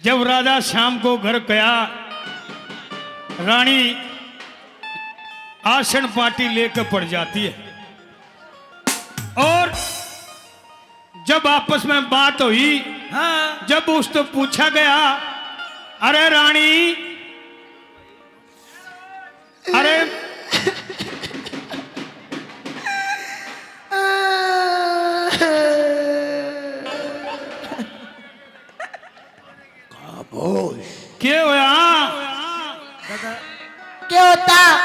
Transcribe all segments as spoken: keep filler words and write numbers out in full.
जब राजा श्याम को घर गया, रानी आसन पाटी लेकर पड़ जाती है। और जब आपस में बात हुई, हाँ। जब उससे पूछा गया, "अरे रानी, अरे, खामोश। के होया?" के होता?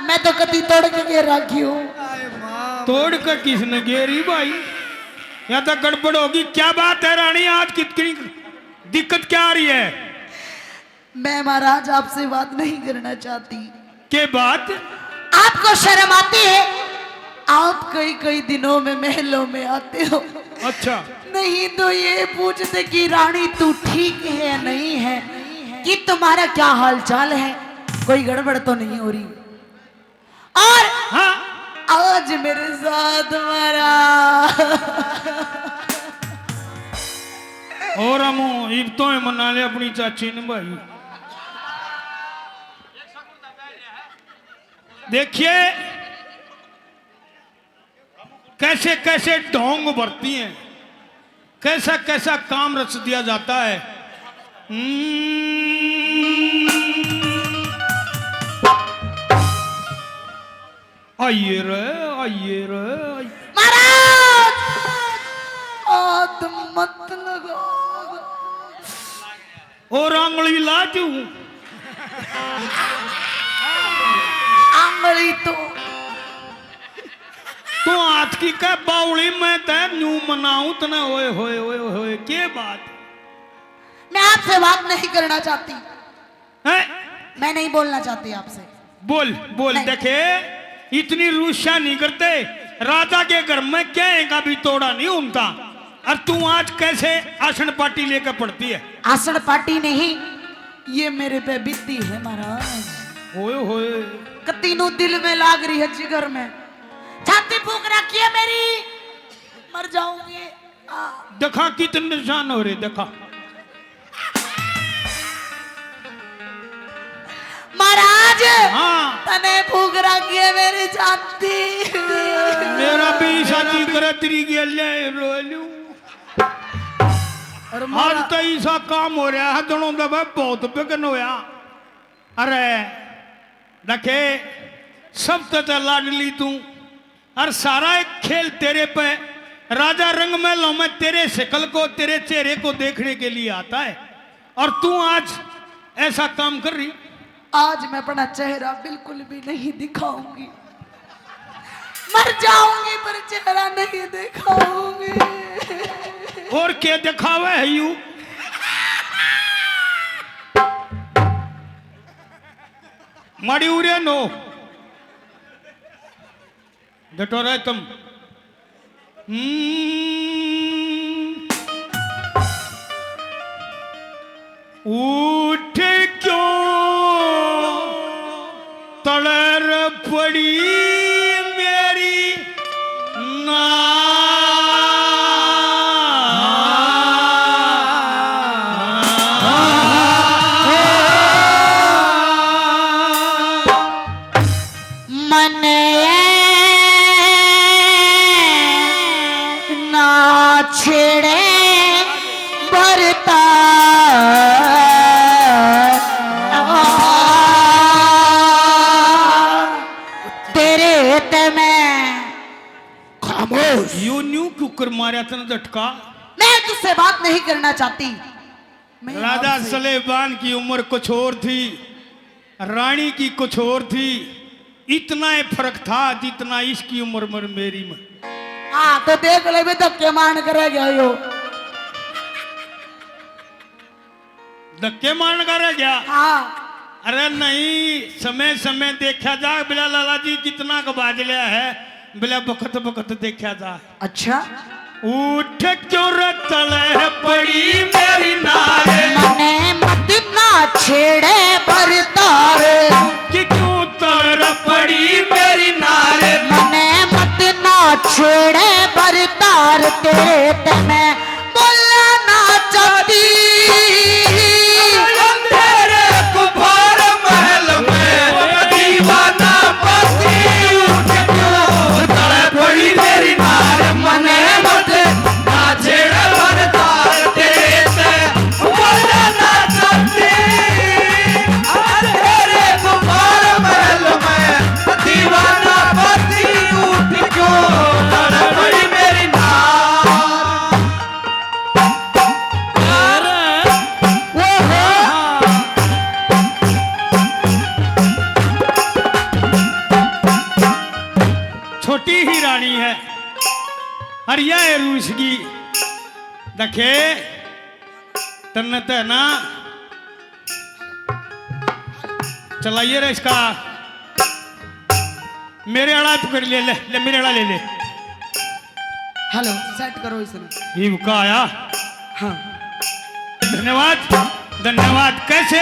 मैं तो कती तोड़ के घेर रखी हूँ। तोड़ के किसने घेरी भाई? या तो गड़बड़ होगी। क्या बात है रानी, आज कितनी दिक्कत क्या आ रही है? मैं महाराज आपसे बात नहीं करना चाहती। के बात? आपको शर्म आती है? आप कई कई दिनों में महलों में आते हो। अच्छा। नहीं तो ये पूछते कि रानी तू ठीक है या नहीं है, कि तुम्हारा क्या हाल चाल है, कोई गड़बड़ तो नहीं हो रही। और हाँ। आज मेरे साथ मारा। और हम इब तो है मना ले अपनी चाची ने भाई। देखिए, कैसे कैसे ढोंग बरती हैं, कैसा कैसा काम रच दिया जाता है। हम्म। आइए रे, आइए रे, आइए। महाराज, हाथ मत लगाओ। और आंगली ला तू। आंगली तो। तू हाथ की कह बावली, मैं तै न्यू मनाऊं तने। ओए होए, ओए होए, के बात? मैं आपसे बात नहीं करना चाहती। हैं? मैं नहीं बोलना चाहती आपसे। बोल, बोल। नहीं। देखे, इतनी रूस्या नहीं करते। राजा के घर में क्या है का भी तोड़ा नहीं उनका। और तू आज कैसे आसन पाटी लेकर पड़ती है? आसन पाटी नहीं, ये मेरे पे बीती है महाराज। होए होए। कती नू दिल में लाग रही है, जिगर में। छाती फूक रखी है मेरी, मर जाऊंगी। दिखा कितने निशान हो रहे, दिखा। महाराज, हाँ। तने फूक रखी है मेरी छाती। मेरा भी साथी करे तेरी गेले रो लूं। और आज तो ऐसा काम हो रहा है, दोनों दबे बहुत बिघन होया। अरे देखे, सब तो लाडली तू, और सारा एक खेल तेरे पे। राजा रंग महलों में तेरे शकल को, तेरे चेहरे को देखने के लिए आता है, और तू आज ऐसा काम कर रही। आज मैं अपना चेहरा बिल्कुल भी नहीं दिखाऊंगी, मर जाऊंगी पर चेहरा नहीं दिखाऊंगी। और के दिखावे है यू? माड़ी उरे नो। डटो रहे तुम। हम्म। उठ क्यों तलर पड़ी मेरी ना। मन ना छेड़े भरता तेरे ते मैं। खामोश। यू न्यू क्यों कर मारा तने झटका? मैं तुझसे बात नहीं करना चाहती। मैं राजा आपसे सुलेमान की उम्र कुछ और थी, रानी की कुछ और थी। इतना ही फर्क था जितना इसकी उम्र में मेरी में। हाँ, तो देख ले भी धक्के मारन करे गया यो। धक्के मारन करे गया? हाँ। अरे नहीं, समय समय देखा जा, बिला लाला जी कितना का बाज लिया है, बिला बखत बखत देखा जा। अच्छा। उठ क्यों रे तले पड़ी मेरी नारे। मने मत ना छेड़े भरतार। कि क्यों तले पड़ी मेरी नारे। मने मत ना छेड़े भरतार, तेरे ते मैं बोलना ना चाहती। अरे यह है रूस की। देखे, तन्ने तो है ना, चलाइए रे इसका। मेरे आला पकड़ ले, ले, ले, मेरे आला ले ले। हेलो, सेट करो इसने। ये का आया? हाँ। धन्यवाद, धन्यवाद। कैसे?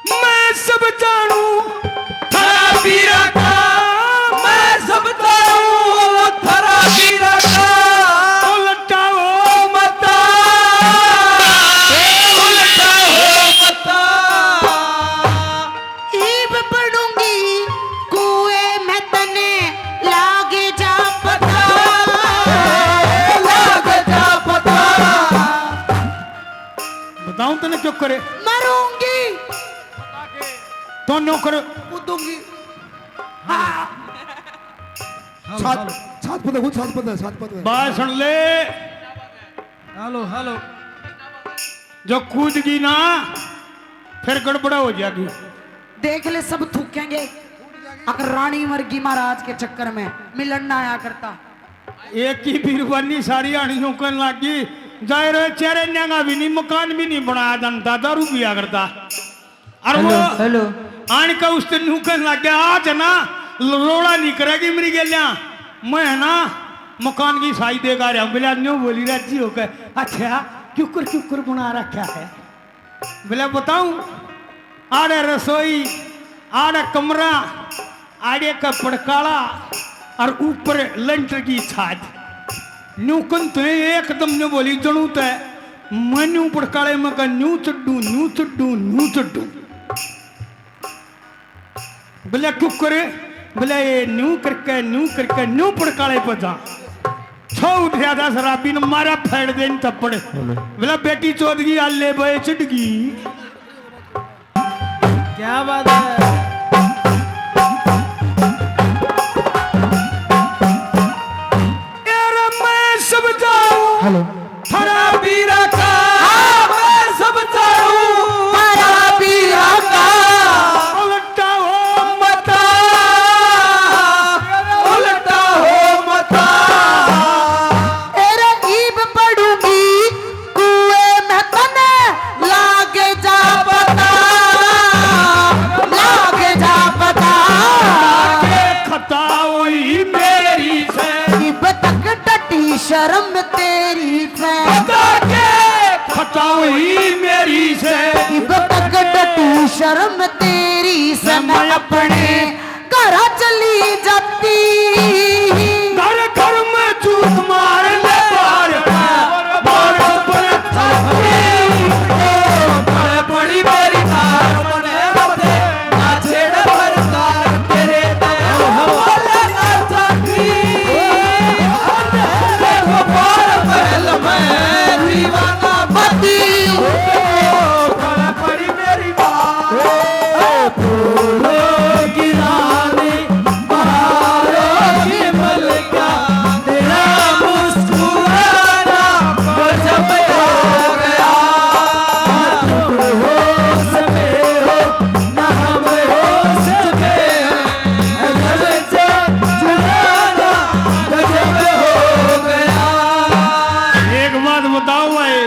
मैं सब जानू थारा पीरा का, मैं सब जानू थारा पीरा का। उलटा हो मता, उलटा हो मता। ईब पड़ूंगी कुएं में तने, लाग जा पता, लाग जा पता। बताऊं तने क्यों करे? मरूंगी। तो न्यू करे। कूदूंगी। हाँ। छात, छात पता, छात पता, छात पता। बात सुन ले। Hello, hello. जो कूद गई ना, फिर गड़बड़ा हो जाएगी। देख ले, सब थूकेंगे। अगर रानी मर गई महाराज के चक्कर में, मिलन ना आया करता। एक ही बीरबानी सारी आनी यूं कहने लग गई, जाए रे चेहरे न्यांगा भी नहीं, मकान भी नहीं बनाया, धन दादा रुपया करता। और वो हेलो, हेलो। आन के उस दिन न्यू कहने लग गया, आज है ना, ल-, रोड़ा नहीं करेगी मेरी गेलियां, मैं है ना, मकान की साई देगा रहा हूँ। बोला, न्यू बोली राजी होकर, अच्छा, क्यूकर क्यूकर बना रखा है। बोला, बताऊं, आड़े रसोई, आड़े कमरा, आड़े का पड़काला और ऊपर लेंटर की छात। न्यू कन तो एकदम न्यू बोली, जणू ते मैं न्यू पड़काले में का न्यू चड्डू, न्यू चड्डू, न्यू चड्डू। बोले, क्यों करे? बोले, ये न्यू करके, न्यू करके, न्यू पड़काले पे जा। छो उठा था शराबी ने मारा फेड़ दे इन थप्पड़। बोला, बेटी चोद की आले बे चिड़गी। क्या बात है? यार मैं सब जाऊं हेलो। थारा पीरा का, मैं सब जाऊं थारा पीरा का। उलटा हो मता, उलटा हो मता। एरे ईब पड़ूंगी कुएं में तने, लाग जा पता, लाग जा पता। के खता हुई मेरी से। इब तक डटी शर्म तेरी से। खता के खता हुई मेरी से। इब तक डटी शर्म तेरी से। मैं अपने घर चली जाती। घर घर में चूत मार ले बार, बार पर थाकी। बड़ी मेरी तार मने बदे, ना छेड़ भर तार तेरे दया वाला ना थाकी। देखो बार पहल में दीवाना पति। बड़ी मेरी बात। फूलों की रानी, बहारों की मलिका, तेरा मुस्कुराना गजब हो गया। ना तुम होश में हो, ना हम होश में, गजब से चुराना गजब हो गया। एक बात बताओ भाई,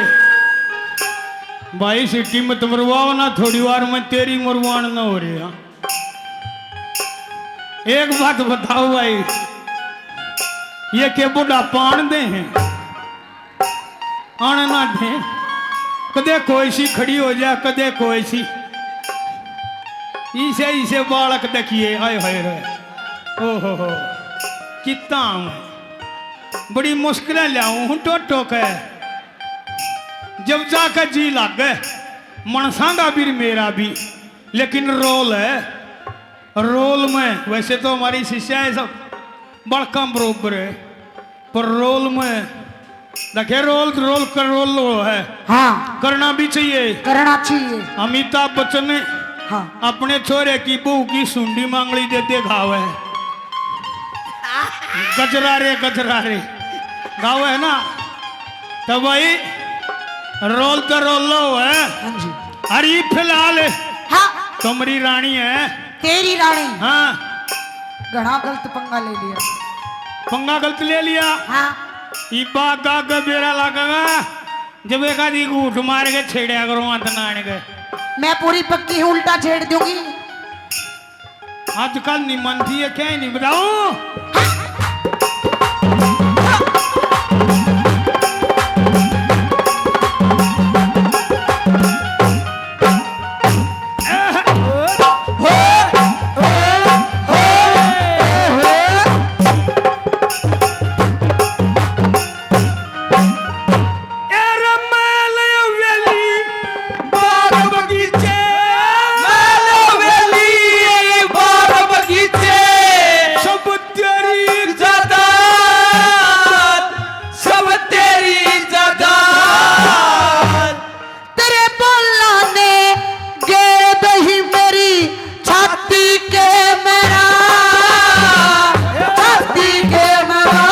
भाई सिटी मत मरवाओ ना, थोड़ी बार में तेरी मरवान ना हो रही है। एक बात बताओ भाई, ये के बुढ़ापा आन दे हैं, आने ना दे। कदे कोई सी खड़ी हो जा, कदे कोई सी। इसे इसे बालक देखिए, आए हाय रे, ओ हो हो, कितना हूँ, बड़ी मुश्किलें ल्याऊं हूँ टो टो के। जब जाके जी लागे, मनसा का भी मेरा भी, लेकिन रोल है, रोल में, वैसे तो हमारी शिष्या है सब बड़का बरोबर है, पर रोल में देखे, रोल, रोल कर, रोल है। हाँ। करना भी चाहिए। करना चाहिए। अमिताभ बच्चन ने हाँ। अपने छोरे की बहू की सुंडी मांगली दे दे घाव है। गजरा रे, गजरा रे। घाव है ना? तो भाई, रोल तो रोल लो है। हाँ जी। अरे फिलहाल हाँ। तो मेरी रानी है। तेरी रानी? हाँ। घणा गलत पंगा ले लिया। पंगा गलत ले लिया? हाँ। इबा आगा आगे बेरा लागेगा, जब एक आधी घूट मार के छेड़या करो हाथ नान के। मैं पूरी पक्की हूँ, उल्टा छेड़ दूंगी। आजकल नहीं मानती है, क्या ही नहीं बताऊं। ए रे महल हवेली, बाग बगीचे। महल हवेली, बाग बगीचे। सब तेरी जायदाद, सब तेरी जायदाद। तेरे बोलां ने गेर दही मेरी छाती के मेरा, छाती के मेरा।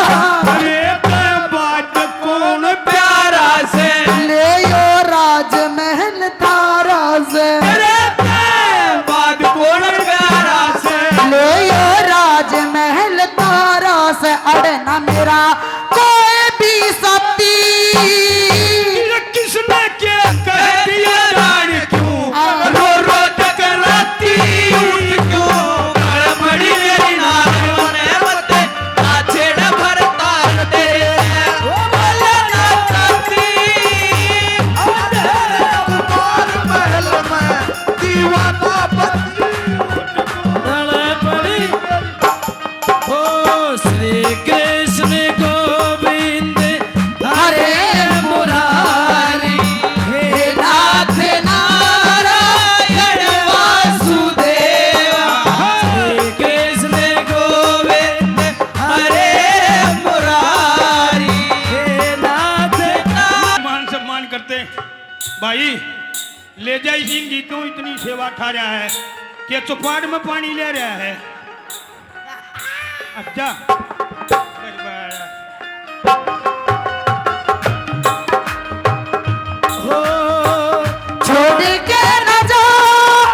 अरे ते बाद कौन प्यारा से? ले यो राजमहल थारा से। अरे ते बाद कौन प्यारा से? ले यो राजमहल थारा से। अड़े ना मेरा कोई भी साथी। किसने क्या कह दिया जान क्यों? हाँ। रो रो तक राती उठ क्यों? गड़बड़ी मेरी नाक ने मत ना छेड़ भरता तेरे। ओ बोले ना साथी। महल में दीवाना बत्ती। ओ श्री कृष्ण गोविंद हरे मुरारी, हे नाथ नारायण वासुदेवा। श्री कृष्ण गोविंद हरे मुरारी, हे नाथ ना- मान सम्मान करते हैं भाई। ले जा इसी, क्यों इतनी सेवा ठा रहा है? के चौपाट में पानी ले रहा है? अच्छा। हो। छोड़ के न जा,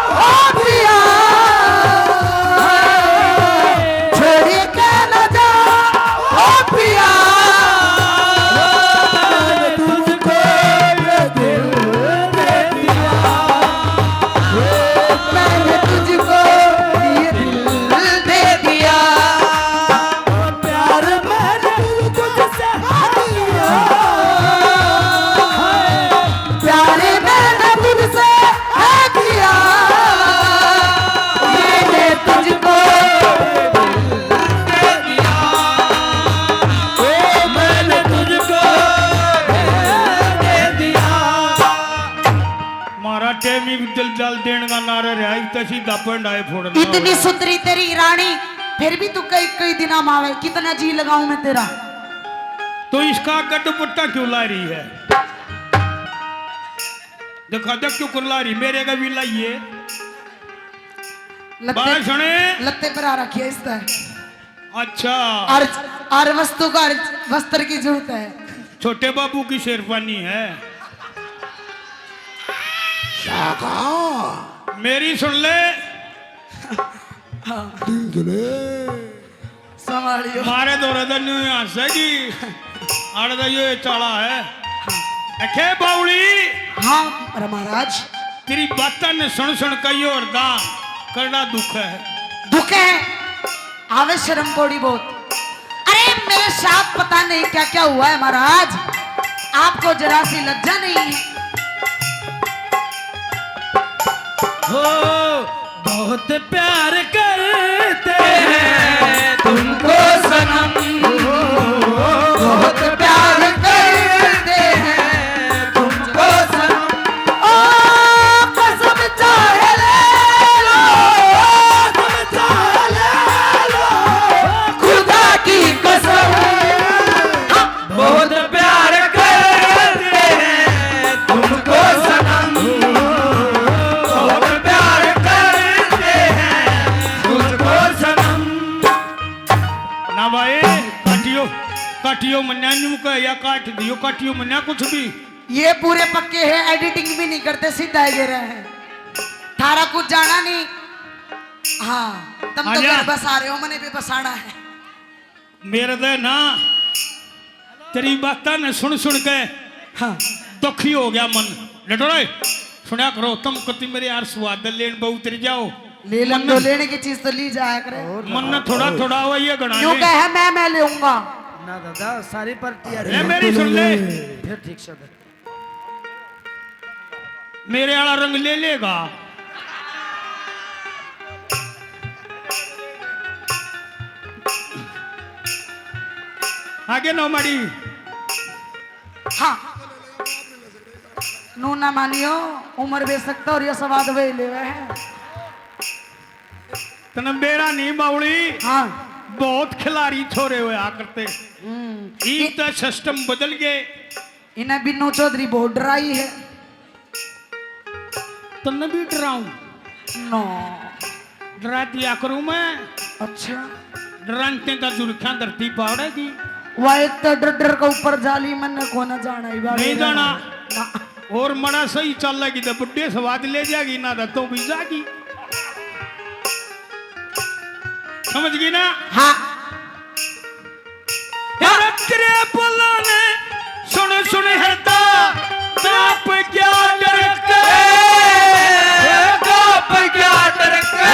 ओ पिया। छोड़ के न जा, ओ पिया। मैंने तुझको ये दिल दे दिया। मैंने तुझको ये दिल दे दिया। प्यार मैंने तुझसे किया। प्यार मैंने तुझसे किया। मैंने तुझको दे दिया। ओ, मैंने तुझको दे दिया। मारा टेमी दिल जल देण का नारा रहा, इतना सीधा पंडाए फोड़ना। इतनी सुथरी तेरी रानी, फिर भी तू कई कई दिना में आवे, कितना जी लगाऊं मैं तेरा। तो इसका आगे दुपट्टा क्यों ला रही है? दिखा दे क्यों कर ला रही, मेरे का भी लाइए। लत्ते, बात सुने। लत्ते पर आ रखी है इसका। अच्छा। हर, हर वस्तु का हर वस्त्र की जरूरत है। छोटे बाबू की शेरवानी है। शाखा। मेरी सुन ले। हाँ। संभालियो। मारे दौरे तो न्यू हंसेगी। आड़े तो यो चाला है। देखे बावली। हाँ, अरे महाराज। तेरी बातें ने सुन सुन कई और दा करड़ा दुख है। दुख है। आवे शर्म थोड़ी बहुत। अरे मेरे साथ पता नहीं क्या क्या हुआ है महाराज, आपको जरा सी लज्जा नहीं है? हो, बहुत प्यार करते हैं तुमको सनम, बहुत प्यार करते हैं तुमको सनम। ओ, कसम चाहे ले लो, कसम चाहे ले लो, खुदा की कसम, बहुत प्यार करते हैं तुमको सनम, बहुत प्यार करते हैं तुझको सनम। ना भाई, काटियो, काटियो मन्या न्यू कह या काट दियो, काटियो मन्या कुछ भी। ये पूरे पक्के हैं, एडिटिंग भी नहीं करते, सीधा ही दे रहे हैं। थारा कुछ जाना नहीं। हाँ, तुम तो आजा। घर बसा रहे हो, मैंने भी बसाना है। मेरे दे ना, तेरी बातां ने सुन सुन के हाँ। दुखी हो गया मन। नटोरे, सुनया करो, तुम कति मेरे यार स्वाद लेन बहु उतर जाओ। ले लो, लेने की चीज तो ली जाया करे। मन ना थोड़ा थोड़ा हो, ये घना यूं ले। कहे, मैं, मैं लेऊंगा। ना दादा, सारी पार्टी आ रही ए, है। मेरी सुन ले। फिर ठीक से दे। मेरे वाला रंग ले लेगा। आगे नौ माड़ी। हाँ। नू ना मानियो, उम्र बेच सकता और ये स्वाद वही लेवे है। तने बेरा नहीं बावली। हाँ। बहुत खिलाड़ी छोरे होया करते। हम्म। ईब तो सिस्टम बदल गए। इन्हें बिन्नू चौधरी बहुत डराई है। तन्ने भी डराऊं? नो। डरा दिया करूं मैं। अच्छा। डराते तो जुल्फियां धरती पाड़ेगी। वह एक तो डर डर के ऊपर जाली, मन्ने को ना जाना ही बाबे नहीं जाना। ना। और मड़ा सही चलेगी तो बुड्ढे स्वाद ले जाएगी, ना तो तू भी जागी। समझ गई ना? हाँ। तेरे बोला ने सुन सुन हरदा, काप क्या डर के, काप क्या डर के।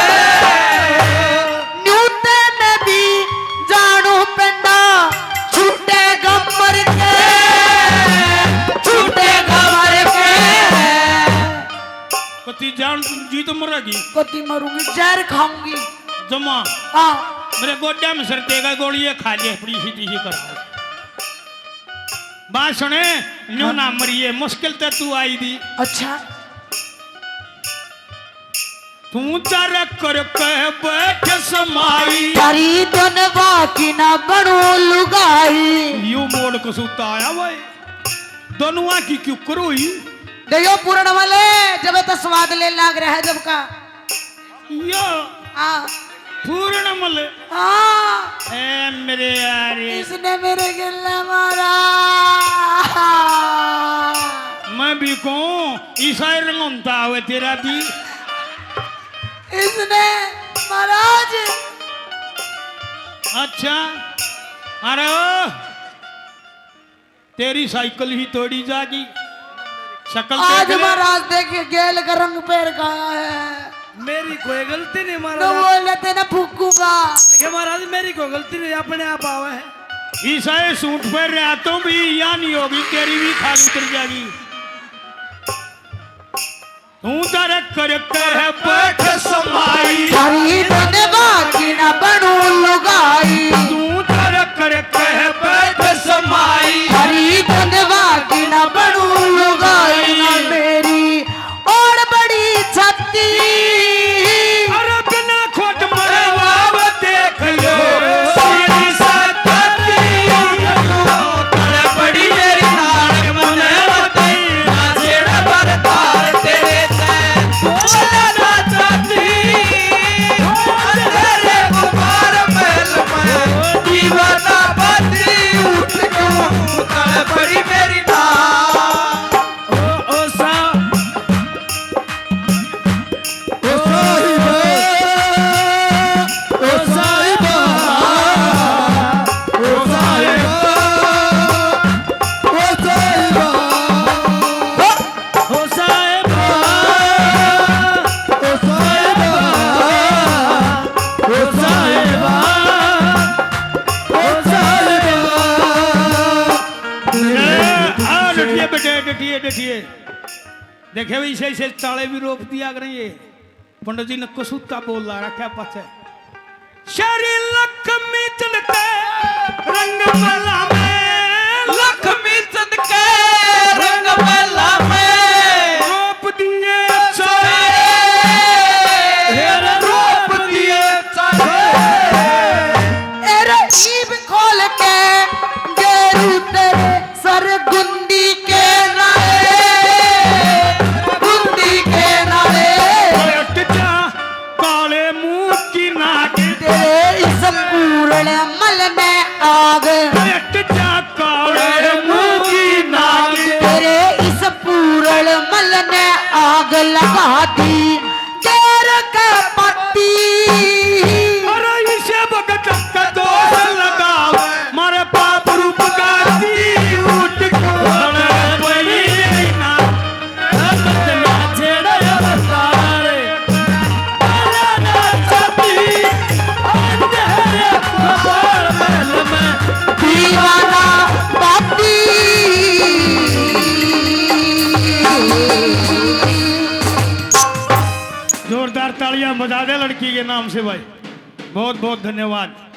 न्यू ते मैं भी जानू पिंडा, छूटेगा मर के, छूटेगा मर के। कती जान जी तो मरेगी। कती मरूंगी, जहर खाऊंगी। जमा। हाँ। मेरे गोड्या में सर देगा, गोली ये खा ले, अपनी सीधी ही करा। बात सुने, न्यू हाँ। ना मरिए, मुश्किल ते तू आई दी। अच्छा। तू चरक करके बैठ समाई। थारी दोनवा की ना बनू लुगाई। यू मोड़ कसूता आया भाई। दोनवा की क्यों करोई? दे यो पूरण वाले, जब तो स्वाद ले लाग रहा है जब का। यो। हाँ। पूरण मल। हाँ। ए मेरे यार। इसने मेरे गला मारा। मैं भी कहूँ, ईसाई रंगोंता आवे तेरा भी। इसने महाराज। अच्छा। अरे ओ। तेरी साइकिल ही तोड़ी जागी। शकल आज देख ले। महाराज देखिए, गेल का रंग पहर के आया है। मेरी कोई गलती नहीं महाराज। तो बोले तेने फूकूंगा। देखिए महाराज, मेरी कोई गलती नहीं, अपने आप आवे है। ईसाई सूट पहन रहा तो भी या नहीं होगी, तेरी भी खाल उतर जाएगी। तू दर कर कह बैठ समाई। थारी दोनवा की ना बनू लुगाई। तू दर कर कह बैठ समाई। थारी दोनवा की ना बनू लुगाई। ना मेरी और बड़ी छाती। अरे बिना खोट मरवा देख लो। सीधी सा छाती। बड़ी मेरी नाक मने बताई। ना जेड़ा बरदार तेरे तै। ओ ना चाहती। तेरे गुबार महल में दीवाना बाती उठ क्यों। तड़ पड़ी मेरी नाक। ओ, ओ सा। ओ साहिबा, ओ साहिबा, ओ साहिबा, ओ साहिबा, ओ साहिबा, ओ साहिबा, ओ साहिबा, ओ साहिबा। ए, आ, डटिए बेटे, डटिए, डटिए। देखे भी इसे, इसे चाले भी रोप दिया करें ये। पंडित जी ने कसूता बोल ला रखा पाछे। श्री लक्ष्मी चंद के रंग महला में, लक्ष्मी चंद के रंग महला में, रोप दिए चाले, रोप दिए चाले। ए रे ईब खोल के गेरू तेरे सर गुंदी के नाले, गुंदी के नाले। हट जा काले मुंह की नाक। तेरे इस पूर्ण मल में आग। हट जा काले मुंह की नाक। तेरे तालियां बजा दे लड़की के नाम से भाई। बहुत बहुत धन्यवाद।